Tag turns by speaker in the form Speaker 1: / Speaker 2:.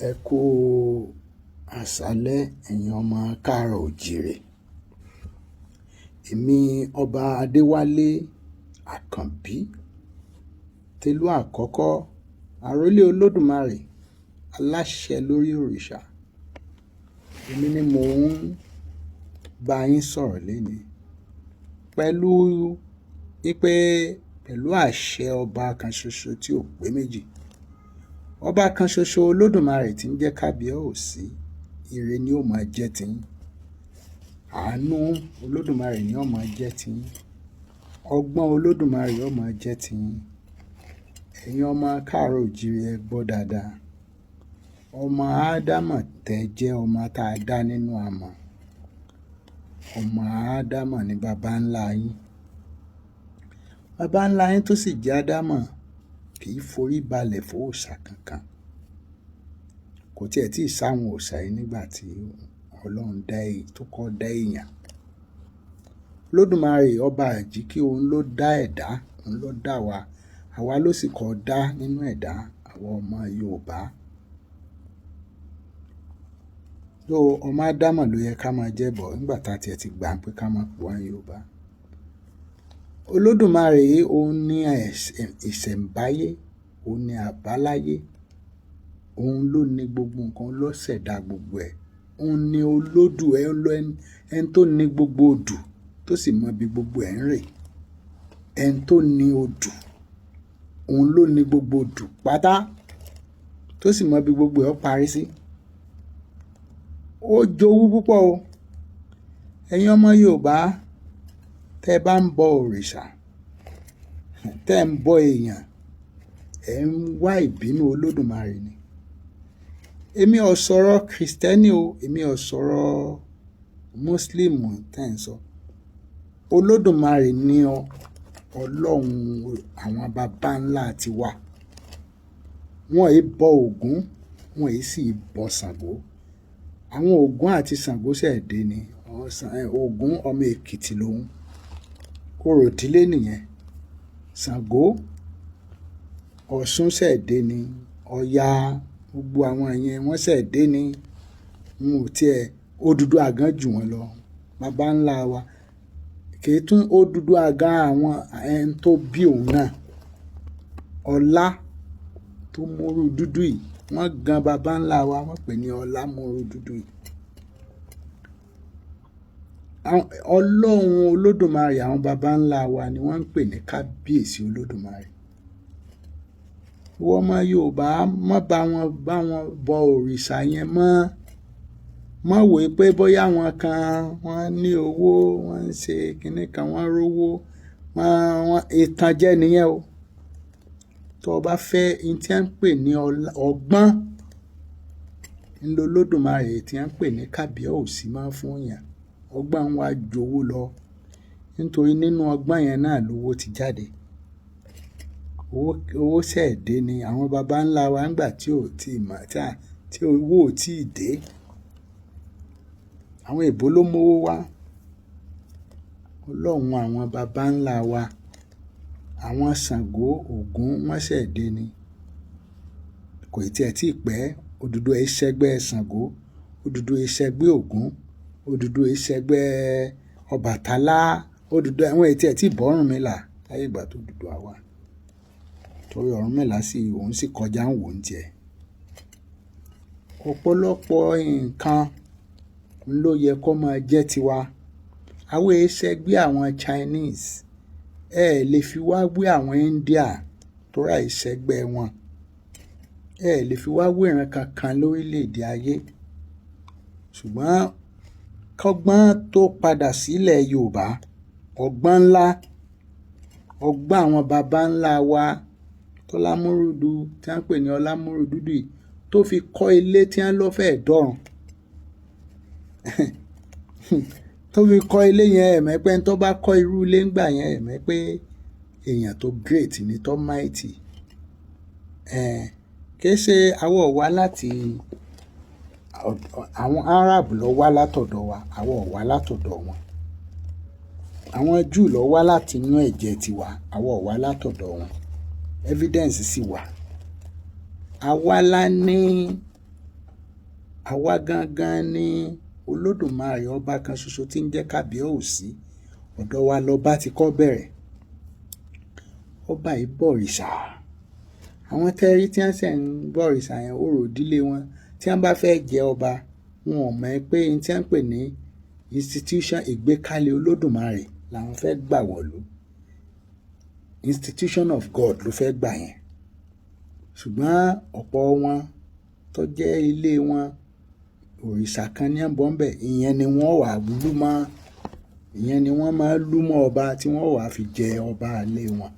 Speaker 1: Ẹ kú àṣálẹ́ ẹ̀yin ọmọ káàárọ̀ oòjíire. Èmi Ọba Adéwálé Àkànbí, Télú àkọ́kọ́, àrólé Olódùmarè, aláṣẹ lórí òrìṣà. Èmi ni mò ń bá yín sọ̀rọ̀ lénìí pẹ̀lú wípé pẹ̀lú àṣẹ ọba kan ṣoṣo tí ò pé méjì. Ọba kan ṣoṣo Olódùmarè tí ń jẹ́ Kábíyèsí, ire ni ó máa jẹ́ tiyín. Àánú Olódùmarè ni ó máa jẹ́ tiyín. Ọgbọ́n Olódùmarè ó máa jẹ́ tiyín. Ẹ̀yin ọmọ káàárọ̀ oòjíire, ẹ gbọ́ dáadáa. Ọmọ Ádámọ̀ tẹ́ jẹ́ ọmọ tá a dá nínú amọ̀. Ọmọ Ádámọ̀ ni baba ńlá yín. Baba ńlá yín tó sì jẹ́ Ádámọ̀ kì í forí balẹ̀ fún òòṣà kankan. Kò tiẹ̀ tí ì sáwọn òòṣà yìí nígbà tí Ọlọ́run dá èyí tó kọ́ dá èèyàn. Olódùmarè ọba àjíkí òun ló dá ẹ̀dá, òun ló dá wa. Àwa ló sì kọ́ dá nínú ẹ̀dá, àwa ọmọ Yorùbá. Though ọmọ Ádámọ̀ ló yẹ ká máa jẹ́ bọ̀ nígbà tá tiẹ̀ ti gbà pé ká máa pè wá ní Yorùbá. Olódùmarè yìí òun ní ìṣẹ̀ǹbáyé, òun ní àbáláyé, òun ló ní gbogbo nǹkan, ló ṣẹ̀dá gbogbo ẹ̀. Òun ní olódù ẹ, ẹni tó ní gbogbo odù tó sì mọ ibi gbogbo ẹ̀ ń rè. Ẹni tó ní odù, òun ló ní gbogbo odù pátá tó sì mọ ibi gbogbo ẹ̀ ó parí sí. Ó jowú púpọ̀ o. Ẹ̀yin ọmọ Yorùbá, tẹ́ ẹ bá ń bọ òrìṣà, tẹ́ ẹ ń bọ èèyàn, ẹ̀ ń wá ìbínú Olódùmarè ni. Èmi ò sọ̀rọ̀ Krìstẹ́nì o, èmi ò sọ̀rọ̀ Mùsùlùmí tẹ́ ẹ̀ ń sọ. Olódùmarè ni Ọlọ́run àwọn baba ńlá tiwa. Wọn ì bọ Ògún, wọn ì sì bọ Ṣàngó. Àwọn Ògún àti Ṣàngó ṣẹ̀ dé ni. Ògún ọmọ Èkìtì lòun. Orò ìdílé nìyẹn. Ṣàngó, Ọ̀ṣun ṣẹ̀ dé ni. Ọya, gbogbo àwọn yẹn wọ́n ṣẹ̀ dé ni. N ò tiẹ̀, Odùduwà gan jù wọ́n lọ. Baba ńlá wa. Kì í tún Odùduwà gan àwọn ẹni tó bí òun náà. Ọlá tó móru dúdú yìí, wọ́n gan baba ńlá wa, wọ́n pè ní Ọlá móru dúdú yìí. Ọlọ́run Olódùmarè àwọn baba ńlá wa ni wọ́n ń pè ní Kábíyèsí Olódùmarè. Ìwọ ọmọ Yorùbá, má bá wọn bọ òrìṣà yẹn mọ́. Má wò pé bóyá àwọn kan wọ́n ní owó, wọ́n ń ṣe kiní kan, wọ́n rówó, wọ́n ìtànjẹ nìyẹn o. Tó o bá fẹ́ ohun tí à ń pè ní ọgbọ́n, ń lo Olódùmarè tí à ń pè ní Kábíyèsí máa ń fún èèyàn. Ọgbọ́n wa ju owó lọ. Nítorí nínú ọgbọ́n yẹn náà lówó ti jáde. Owó ṣẹ̀ dé ni àwọn baba ńlá wa nígbà tí ò tí mọ̀, tí owó ò tí ì dé. Àwọn èèbó ló mú owó wá. Ọlọ́run àwọn baba ńlá wa, àwọn Ṣàngó, Ògún wọ́n ṣẹ̀ dé ni. Kò ì tí ẹ tí pẹ́. Odùduwà í ṣẹgbẹ́ Ṣàngó, Odùduwà í ṣẹgbẹ́ Ògún, Odùduwà í ṣẹgbẹ́ Ọbàtálá, Odùduwà àwọn èyí tí ẹ tí bọ́ Ọ̀rúnmìlà láyé ìgbà tó Odùduwà wà. Torí Ọ̀rúnmìlà sì òun sì kọjá ń wò ń tiẹ̀. Ọ̀pọ̀lọpọ̀ nǹkan ló yẹ kó máa jẹ́ tiwa. Àwa e ṣẹgbẹ́ àwọn Chinese. Ẹ lè fi wá wé àwọn India torí àìṣẹgbẹ́ wọn. Ẹ lè fi wá wé ìran kankan lórílẹ̀ èdè ayé. Ṣùgbọ́n kọ́gbọ́n tó padà sílẹ̀ Yorùbá, ọgbọ́n ńlá, ọgbọ́n àwọn baba ńlá wa Tọ́lámúrúdu tí à ń pè ní Ọlámúrúdúdú yìí tó fi kọ́ ilé tí wọ́n lọ fẹ́ dọ́run. Tó fi kọ́ ilé yẹn, ẹ mọ̀ pé ẹni tó bá kọ́ irú ilé ńgbà yẹn, ẹ mọ̀ pé èèyàn tó great ni, tó mighty. Kì í ṣe àwa ò wá láti àwọn Arab ló wá látọ̀dọ̀ wa, àwa ò wá látọ̀dọ̀ wọn. Àwọn Júù ló wá láti inú ẹ̀jẹ̀ tiwa, àwa ò wá látọ̀dọ̀ wọn. Evidence sì wà. Àwa la ní Àwa gangan ní Olódùmarè, ọba kan ṣoṣo tí ń jẹ́ Kábíyèsí. Ọ̀dọ̀ wa lọba ti kọ́ bẹ̀rẹ̀. Ọba yìí bọ̀rìṣà. Àwọn tẹ́rí tí wọ́n ṣẹ̀ ń bọ̀rìṣà yẹn, orò ìdílé wọn. Tí wọ́n bá fẹ́ jẹ ọba, wọn ò mọ̀ pé n tí wọ́n ń pè ní institution, ìgbékalẹ̀ Olódùmarè làwọn fẹ́ gbà wọ̀lú. Institution of God ló fẹ́ gbà yẹn. Ṣùgbọ́n ọ̀pọ̀ wọn tó jẹ́ ilé wọn, òrìṣà kan ní ń bọ́ ń bẹ̀. Ìyẹn ni wọ́n wà lú mọ́, ìyẹn ni wọ́n máa lú mọ́ ọba tí wọ́n wà fi jẹ ọba ilé wọn.